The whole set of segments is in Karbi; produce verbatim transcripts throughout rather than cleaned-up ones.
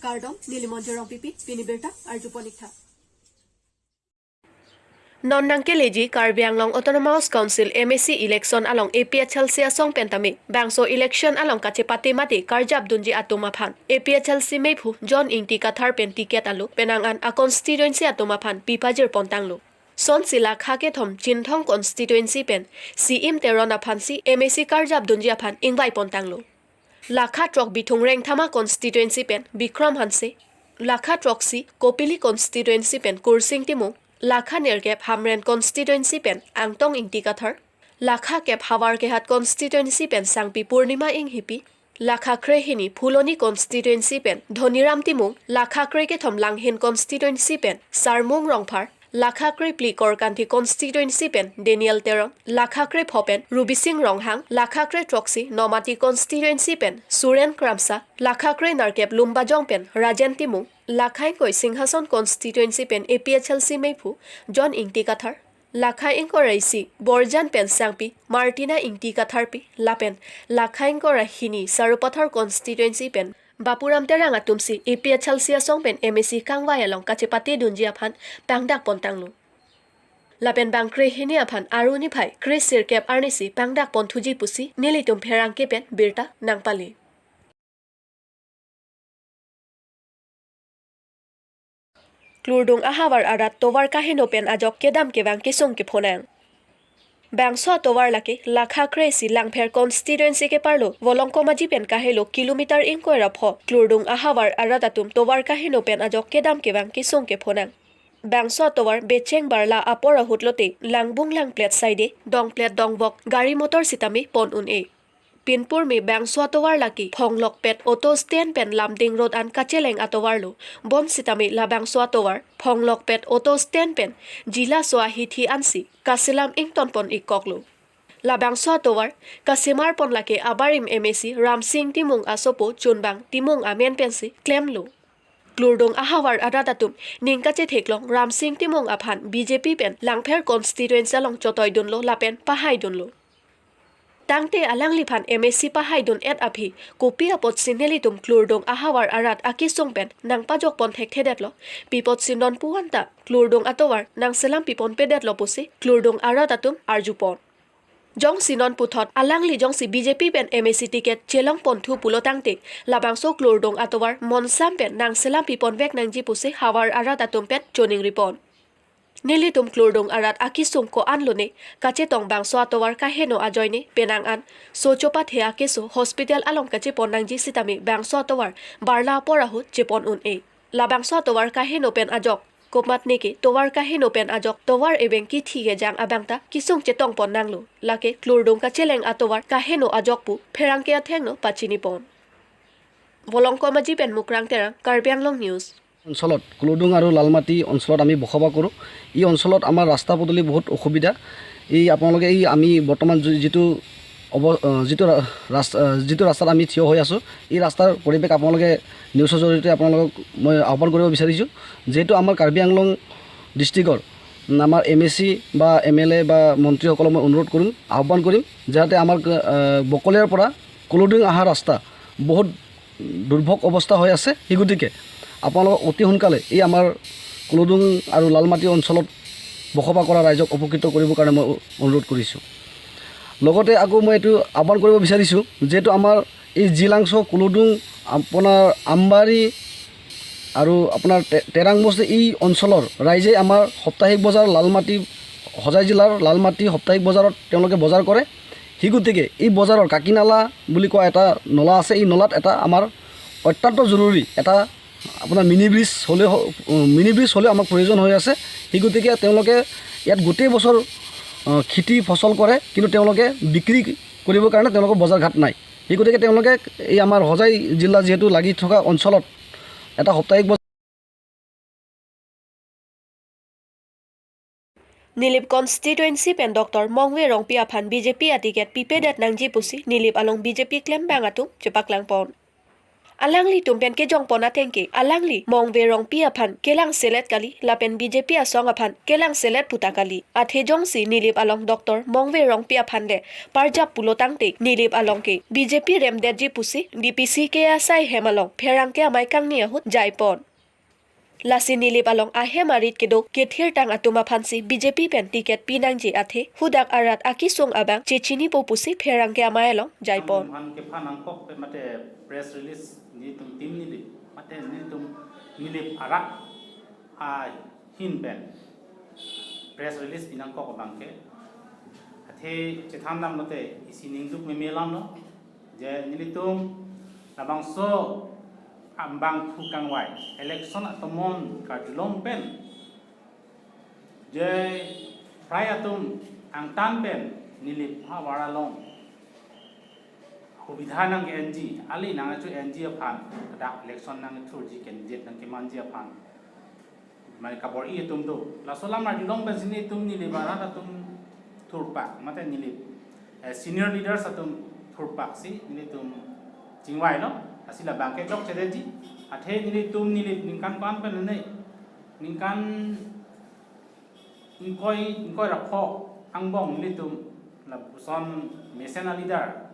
Kardom, neli Monjir Rongpipi, pini birta arjupon ik tha. Non nangkeleji Karbi Anglong Autonomous Council M A C election along A P H L C asong pen tame bangso election along kachepate mate karjap dunji atum aphan A P H L C meiphu John Ingti Kathar pen ticket alo penang an a constituency atum aphan pipajir pontanglo. Sonsi lakha kethom Chinthong constituency pen C M Teron aphansi M A C karjap dunji aphan ingvai pontanglo. Lakha throk Bithung Rengthama constituency pen Bikram Hanse, lakha throksi Kopili constituency pen Kursing Timung, lakha nerkep Hamren constituency pen Angtong Ingti Kathar, lakha kep Howraghat constituency pen Sangpi Purnima Enghipi, lakha krehini Phuloni constituency pen Dhoniram Timung, lakha krekethom Langhin constituency pen Sarmung Rongphar, lakha krephli Korkanthi constituency pen Daniel Teron, lakha krepho pen Rubising Ronghang, lakha krethroksi Nomati constituency pen Suren Kramsa, lakha krenerkep Lumbajong pen Rajen Timung, lakha ingkoi Singhason constituency pen A P H L C meiphu John Ingti Kathar, lakha ingkoi ra isi Borjan pen Sangpi Martina Ingti Katharpi lapen lakha ingkoi ra hini Sarupathar constituency pen Bapuram Terang atumsi A P H L C asong pen M A C kangvai along kachepate dunji aphan pangdak pontanglo. Lapen bang krehini aphan Aru niphai kresirkep arnisi pangdak ponthuji pusi nelitum pherangke pen birta nangpale. Klurdung ahavar arat tovar kaheno pen ajok kedam kevang kesung kephonang. Bangso atovar lake lakha kre-isi Langpher constituency keparlo Volongkom Aji pen kahelo kilometer ingkoi ra pho Klurdung ahavar arat atum tovar kaheno pen ajok kedam kevang kesung kephonang. Bangso atovar Becheng Barla apor ahut lote langbung langplet saide dongplet dongvok gari motor sitame pon un-e. Pinpur me bangso atovar lake Phonglokpet auto stand pen Lumding Road an kacheleng atovar lo. Bonsitame labangso atovar Phonglokpet auto stand pen Jilaso ahithi ansi kaselam ingtonpon ikkoklo. Labangso atovar kasemarpon lake abarim M A C Ramsing Timung asopo Chunbang Timung amen pensi klemlo. Klurdung ahavar arat atum ning kachetheklong Ramsing Timung aphan B J P pen Langpher constituency along chotoidunlo lapen pahaidunlo. Tangte alangliphan M A C pahaidun-et aphi kopi apotsi nelitum Klurdung ahavar arat akesung pen nangpajokpon thekthedetlo, pi apotsi nonpu anta Klurdung atovar nangselam piponpedetlo pusi Klurdung arat atum arjupon. Jongsi non puthot alangli jongsi B J P pen M A C ticket chelongponthu pulo tangte labangso Klurdung atovar monsam pen nangselam piponvek nangji pusi havar arat atum pen choningripon. Nelitum Klurdung arat akesung ko-an lone kachetong bangso atovar kaheno ajoine penang an sochopathe akeso hospital along kachepon nangji sitame bangso atovar Barla apor ahut chepon un-e. Labangso atovar kaheno pen ajok komatne ke tovar kaheno pen ajok tovar ebeng kithi kejang abang ta kesung chetongpon nanglo. Lake Klurdung kacheleng atovar kaheno ajok pu pherangke athengno pachinipon. Volongkom Aji pen Mukrang Terang, Karbi Anglong News. অঞ্চলত, কুলুডুং আৰু লালমাটি অঞ্চলত আমি বসবাস কৰোঁ। এই অঞ্চলত আমাৰ ৰাস্তা পদূলি বহুত অসুবিধা। এই আপোনালোকে এই আমি বৰ্তমান যি-, যিটো অৱ-, আহ, যিটো ৰা-, ৰাস্তা, আহ, যিটো ৰাস্তাত আমি থিয় হৈ আছোঁ, এই ৰাস্তাৰ পৰিৱেশ আপোনালোকে নিউজৰ জৰিয়তে আপোনালোকক মই আহ্বান কৰিব বিচাৰিছোঁ, যিহেতু আমাৰ কাৰ্বি আংলং ডিষ্ট্ৰিক্টৰ, উম, আমাৰ এম এ চি বা এম এল এ বা মন্ত্ৰীসকলক মই অনুৰোধ কৰিম, আহ্বান কৰিম, যাতে আমাৰ, আহ, বকলিয়াৰ পৰা কুলুডুং অহা ৰাস্তা বহুত দুৰ্ভোগ অৱস্থা হৈ আছে। সেই গতিকে আপোনালোকক অতি সোনকালে এই আমাৰ কুলুডুং আৰু লালমাটি অঞ্চলত বসবাস কৰা ৰাইজক উপকৃত কৰিবৰ কাৰণে মই অনুৰোধ কৰিছোঁ। লগতে আকৌ মই এইটো আহ্বান কৰিব বিচাৰিছোঁ, যিহেতু আমাৰ এই জিলাংছ, কুলুডুং, আপোনাৰ আমবাৰী আৰু আপোনাৰ টে-, তেৰাং বস্তি, এই অঞ্চলৰ ৰাইজে আমাৰ সাপ্তাহিক বজাৰ লালমাটি, হোজাই জিলাৰ লালমাটি সাপ্তাহিক বজাৰত তেওঁলোকে বজাৰ কৰে। সেই গতিকে এই বজাৰৰ কাকিনালা বুলি কোৱা এটা নলা আছে, এই নলাত এটা আমাৰ অত্যন্ত জৰুৰী এটা আপোনাৰ মিনি ব্ৰিজ হ'লে হ-, মিনি ব্ৰিজ হ'লে আমাক প্ৰয়োজন হৈ আছে। সেই গতিকে তেওঁলোকে ইয়াত গোটেই বছৰ, আহ, খেতি ফচল কৰে, কিন্তু তেওঁলোকে বিক্ৰী কৰিবৰ কাৰণে তেওঁলোকৰ বজাৰঘাট নাই। সেই গতিকে তেওঁলোকে এই আমাৰ হোজাই জিলা যিহেতু লাগি থকা অঞ্চলত এটা সাপ্তাহিক বজাৰ Nilip constituency pen Doctor Mongve Rongpi aphan B J P aticket pipedet nangji pusi Nilip along B J P klembang atum chepaklangpon. Alanglitum pen kejongpon ateng ke alangli Mongve Rongpi aphan kelangselet kali lapen B J P asong aphan kelangselet puta kali. Athe jongsi Nilip along Doctor Mongve Rongpi aphan le parjap pulo tangte Nilip along ke B J P remdetji pusi D P C K asai hem along pherangke amei kangni ahut jaipon. Lasi Nilip along ahem arit kedo kethirtang atum aphansi B J P pen ticket pinangji athe hudak arat akesung abang chechinipo pusi pherangke amei along jaipon. Aphan kephan nangkok pen mate press release nelitum Team Nilip mate nelitum Nilip arat ahin pen press release pinangkok abang ke athe chethan dam lote isi ningduk meme alam lo. Je nelitum labangso abangphu kangvai election atomon karjulong pen je prai atum angtan pen Nilip havar along hubidha nang-enji, ali nang achu enji aphan, kadak election nangthurji, candidate nangkemanji aphan mane kabor-i atum do. Laso alam arjulong pensi nelitum Nilip arat atum thurpak mate Nilip, eh, senior leaders atum thurpaksi nelitum chingvailo. Lasi labang ke chokchedetji. Athe nelitum Nilip ningkan ko-an pen ne, ningkan ingkoi, ingkoi ra pho angbong nelitum lapuson mesen a-leader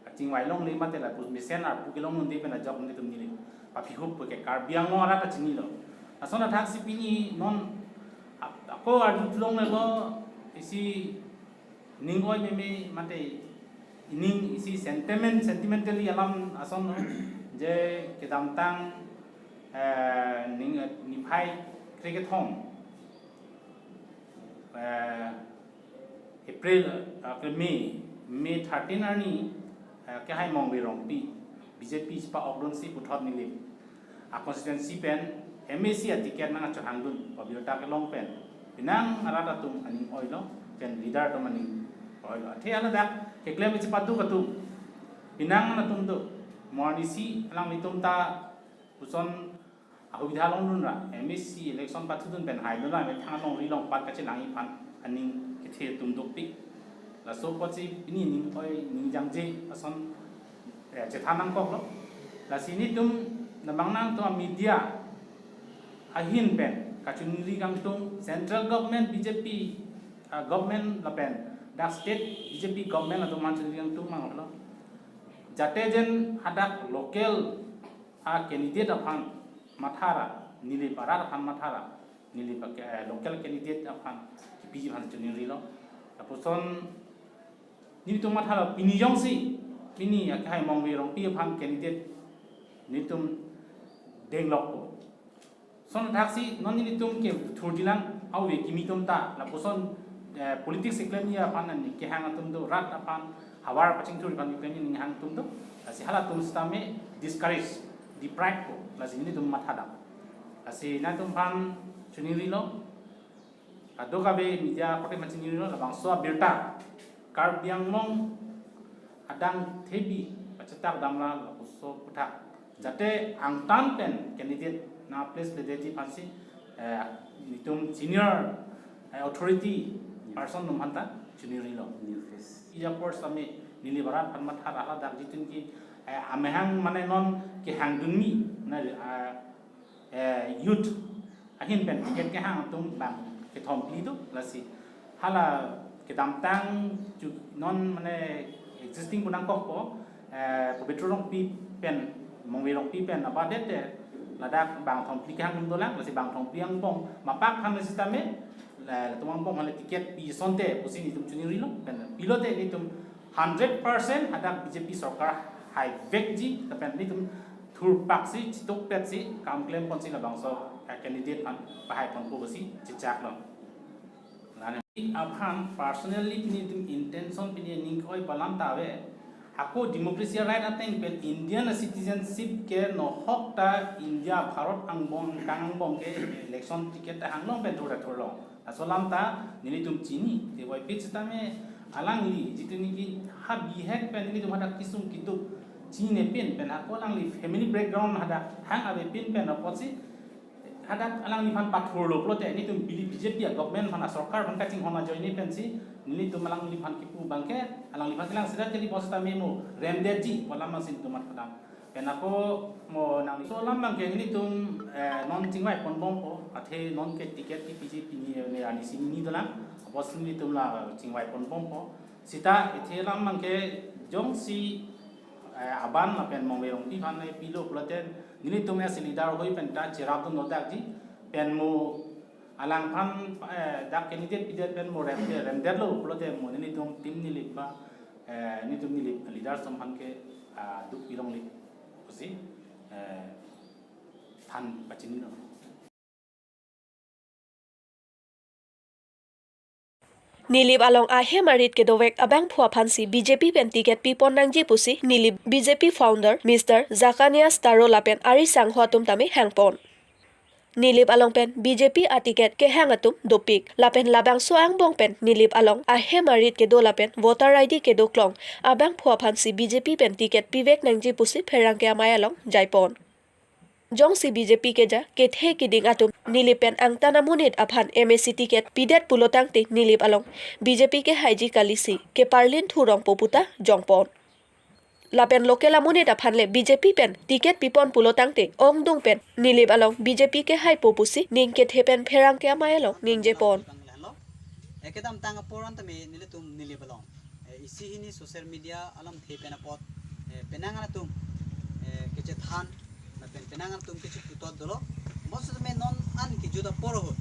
kachingvai longle mate lapu mesen arpu kelong unde pen ajok nelitum Nilip papihup ke Karbi Anglong arat ta chinilo. Lason athaksi pini non ap-, ako arjulongle lo isi ning-oi meme mate ining isi sentiment, sentimentally alam ason lo. Je kedamtang, eh, ning, eh, niphai krekethom, eh, April, eh, April, May, May thirteen arni, eh, kehai Mongve Rongpi, B J P chepa-okdunsi puthot Nilip a-constituency pen M A C a-ticket nangchohangdun pabirta kelong pen penang arat atum aning oilo pen leader atum aning oilo. Athe haladak keklem chepaduk atum penang atum do. Mo arnisi alanglitum ta puson ahubidha longdun ra M A C election pathudun pen haidun ra methang alongri along pat kachelangji aphan aning kethe atum dopik. Laso apotsi pini ning-oi ningjangje ason, eh, chethan nangkoklo. Lasi nelitum labang nangtum media ahin pen kachiningri kangtung central government B J P, ah, government lapen dak state B J P government atum aphan chiningri kangtung manglo. Jate jen hadak local a-candidate aphan mathara, Nilip arat aphan mathara, Nilip a-, eh, local candidate aphan kipiji aphan chiningrilo. Lapuson nelitum mathara pini jongsi, pini akehai Mongve Rongpi aphan candidate nelitum denglokpo. Lason athaksi non nelitum kethurjilang ave kimi atum ta, lapuson, eh, politics keklemji aphan ani kehang atum do, rat aphan havar pachingthur aphan keklemji aning hang atum do. Lasi halatum sitame discourage, deprive ko, lasi nelitum mathadam. Lasi nangtum aphan chiningrilo, kadokave media korte aphan chiningrilo, labangso abirta Karbi Anglong adang thebi pachetak damra lapuson puthak. Jate angtan pen candidate nangplesetji aphansi, eh, nelitum senior, eh, authority person atum aphanta chiningrilo. New face. Ija apor sitame Nilip arat aphan mathara, haladak jitun ke, eh, amahang mane non kehangdunji, na, eh, eh, youth ahin pen ticket kehang atum bang kethom phli do. Lasi hala kedamtang chu non mane existing pu nangkokpo, eh, Pabitra Rongpi pen, Mongve Rongpi pen abadet te ladak bang thom phli kehang atum dolang. Lasi bang thom phli angbong mapak aphan sitame, la, latum angbong hale ticket pi asonte pusi nelitum chiningrilo pen pilote nelitum hundred percent hadak B J P sorkar haivekji lapen nelitum thurpaksi, chitokpetsi, kam klemponsi labangso, eh, candidate aphan pahaiponpo pusi chechaklo. Lasi aphan personally pini nelitum intention pini ning-oi palam ta ave. Ako democracy right ateng pen Indian citizenship ke nohok ta India Bharat angbong kang angbong ke election ticket ta hanglong pen thur ta thurlong. Laso alam ta nelitum chini, te boy pitch tame alangli, jitu niki ha bihek pen nelitum hadak kesung keduk chinine pin pen hako alangli family background hadak hang ave pin pen apotsi hadak alangliphan pathurlo pulote nelitum B J P a-government aphan, a-sorkar aphan kachinghon ajoine pensi nelitum alangliphan kipu abangke alangliphan kelang sida teli bos ta memo remdetji pu alam si nelitum mathadam. Pen ako mo nangli so alam abangke nelitum, eh, non chingvai ponbompo, athe non ke ticket kepiji pini ne arni sini ni dolang, apotsi nelitum la chingvai ponbompo. Seta athe alam abangke jongsi, eh, aban lapen Mongve Rongpi aphan ne pilo pulote nelitum as a leader ahoi pen ta cherapdun dodakji, pen mo alangphan, eh, dak candidate pidet pen mo remde, remdetlo pulote mo nelitum team Nilip ba, eh, nelitum Nilip leaders atum aphan ke, ah, duk pilongle pusi, eh, than pachinilo. Nilip along ahem arit kedovek abangphu aphansi B J P pen ticket pipon nangji pusi Nilip B J P founder Mister Zacharias Taro lapen ari sangho atum tame hangpon. Nilip along pen B J P a ticket kehang atum dopik lapen labangso angbong pen Nilip along ahem arit kedo lapen voter I D kedo klong abangphu aphansi B J P pen ticket pivek nangji pusi pherangke amei along jaipon. Jongsi B J P keja kethe kiding atum Nilip pen angtan amonit aphan M A C ticket pidet pulotangte Nilip along B J P kehaiji kalisi keparlin thurongpo puta jongpon. Lapen local amonit aphan le B J P pen ticket pipon pulotangte ongdung pen Nilip along B J P kehaipo pusi ning kethe pen pherangke amei along ningjepon. Kedamtang apor an tame nelitum Nilip along, eh, isi hini social media alamthe pen apot, eh, penang atum, eh, kechethan lapen penang atum kecheputot dolo. Bonsitame non an kejut apor ahut,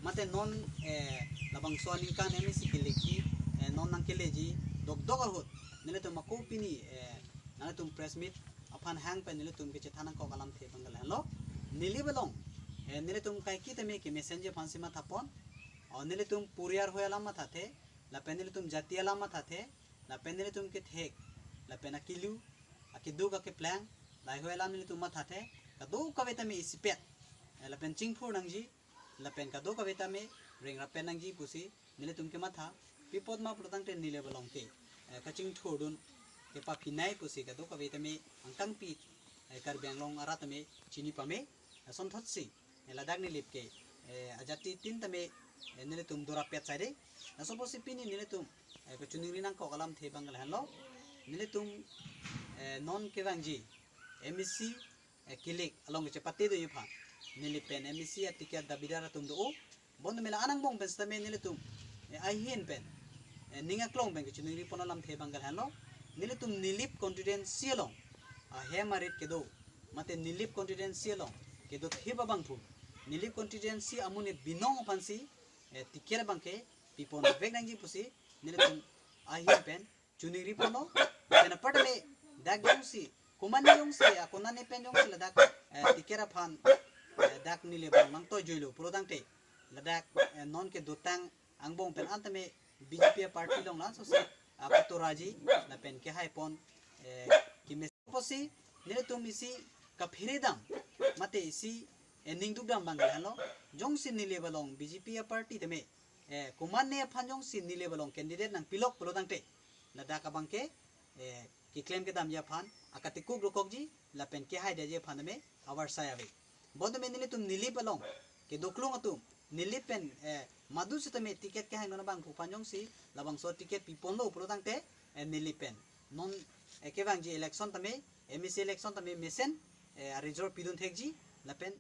mate non, eh, labangso aningkan M A C keleki, eh, non nangkeleji dokdok ahut nelitum ako pini, eh, nelitum press meet aphan hang pen nelitum kechethan nangkok alamthe abang ke lahenlo. Nilip along, eh, nelitum kaike tame kemesen ji aphansi mathapon. O nelitum puriar hoi alam mathathe, lapen nelitum jati alam mathathe, lapen nelitum kethek, lapen akilu, akeduk, akeplang, lahei hoi alam nelitum mathathe, kadokave tame isipet, eh, lapen chingthur nangji, lapen kadokave tame ringrapen nangji pusi nelitum kematha. Pi apot ma pulotangte Nilip along ke, eh, kachingthurdun kepaphinei pusi kadokave tame angkangpi, eh, Karbi Anglong arat tame chini pame. Asonthotsi, eh, ladak Nilip ke, eh, ajatitin tame, eh, nelitum dorapet saide. Laso apotsi pini nelitum, eh, kachiningri nangkok alamthe abang ke lahenlo. Nelitum, eh, non kevangji M A C, eh, kilik along kechepate doji aphan Nilip pen M A C a ticket dabidar atum do-o. Bonta mela anang angbong pen sitame nelitum, eh, ahin pen, eh, ning aklong pen kachiningri pon alamthe abang ke lahenlo. Nelitum Nilip constituency along ahem arit kedo, mate Nilip constituency along kedothip abangphu, Nilip constituency amonit binong aphansi, eh, ticket abangke pipon vek nangji pusi nelitum ahin pen chiningri ponlo. Pen apar tame dak jongsi, komatne jongsi, akonatne pen jongsi ladak, eh, ticket aphan, eh, dak Nilip along nangtoijuilo pulotangte, ladak, eh, non kedotang angbong pen an tame B J P a party along laso si, ah, patoraji lapen kehaipon, eh, kemesen pusi nelitum isi kaphere dam, mate isi, eh, ningduk dam abang ke lahenlo. Jongsi Nilip along B J P a party tame, eh, komatne aphan jongsi Nilip along candidate nangpilok pulotangte, ladak abangke, eh, keklem kedamji aphan akatikuk dokokji lapen kehaidetji aphan tame avarsai ave. Bonta me nelitum Nilip along kedoklong atum, Nilip pen, eh, madu sitame ticket kehangdun abangphu aphan jongsi labangso ticket piponlo pulotangte, eh, Nilip pen non, eh, kevangji election tame, M A C election tame mesen, eh, a-result pidun thekji, lapen